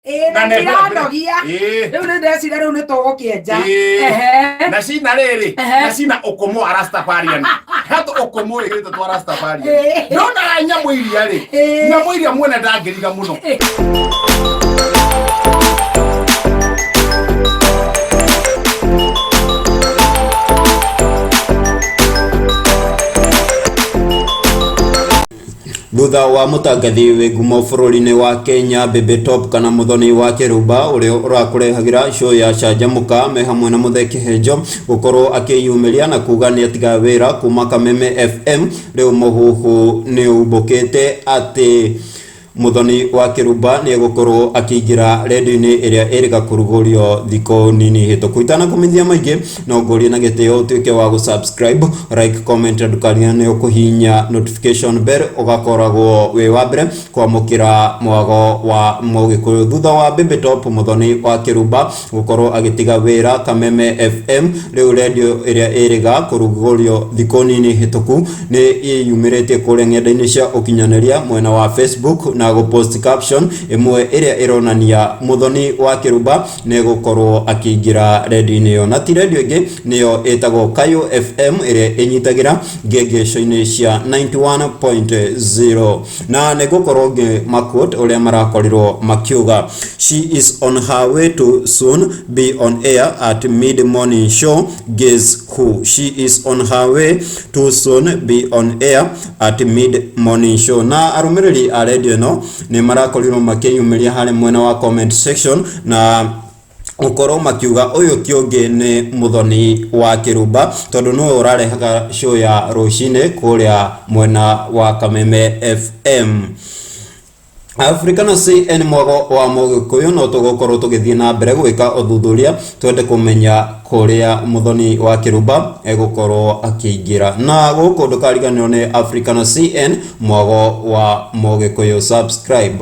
Ĩĩ, na Na nĩ- ndiranogia. Ĩĩ. Rĩu nĩ ndeciria rĩu nĩ tũgũkĩenja. Ĩĩ. Ehe. Na cina rĩrĩ, Ehe. na cina ũkũmũ wa Rastafarian. Hatũ ũkũmũ ĩgĩrĩte twa Rastafarian. Ĩĩ. Ndonaga nyamũ iria rĩ, Ĩĩ. nyamũ iria mwene ndangĩriga mũno. Thutha wa mũtangathi wĩ ngumo bũrũri-inĩ wa Kenya Baby Top kana Mũthoni wa Kĩrumba ũrĩa ũrakũrehagĩra show ya Canjamũka me hamwe na Mũthee Kĩhenjo gũkorwo akĩyumĩria na kuga nĩatiga wĩra kuma Kameme FM, rĩu mũhuhu nĩumbũkĩte atĩ Mũthoni wa Kĩrumba nĩegũkorwo akĩingĩra rendio-inĩ ĩrĩa ĩrĩga kũrugũrio thikũ nini hĩtũku. Itanakũmenyithia maingĩ no ngũrie na gĩtĩo ũtuĩke wa gũ subscribe, like, comment na ndũkariganĩrwo kũhihinya notification bell ũgakoragwo wĩ wa mbere kwamũkĩra mwago wa Mũgĩkũyũ. Thutha wa Baby Top Mũthoni wa Kĩrumba gũkorwo agĩtiga wĩra Kameme FM, rĩu rendio ĩrĩa ĩrĩga kũrugũrio thikũ nini hĩtũku nĩ ĩyumĩrĩtie kũrĩa ng'enda-inĩ cia ũkinyanĩria mwena wa Facebook na gũ post caption ĩmwe ĩrĩa ĩronania Mũthoni wa Kĩrumba nĩ gũkorwo akĩingĩra rendio-inĩ ĩyo na ti rendio ĩngĩ nĩyo ĩtagwo Kayũ FM ĩrĩa ĩnyitagĩra ngengesho-inĩ cia 91.0 na nĩ ngũkorwo ngĩmaquote ũrĩa marakorirwo makiuga. She is on her way to soon be on air at mid morning show. Guess who? She is on her way to soon be on air at mid morning show. Na arũmĩrĩri a rendio ĩno nĩ marakorirwo makĩyumĩria harĩ mwena wa comment section na gũkorwo makiuga ũyũ ti ũngĩ nĩ Mũthoni wa Kĩrumba tondũ nĩwe ũrarehaga show ya rũcinĩ kũrĩa mwena wa Kameme FM. Africana CN mwago wa Mũgĩkũyũ no tũgũkorwo tũgĩthiĩ na mbere gwĩka ũthuthuria twende kũmenya kũrĩa Mũthoni wa Kĩrumba egũkorwo akĩingĩra. Na gũkũ ndũkariganĩrwo nĩ Africana CN mwago wa Mũgĩkũyũ. Subscribe.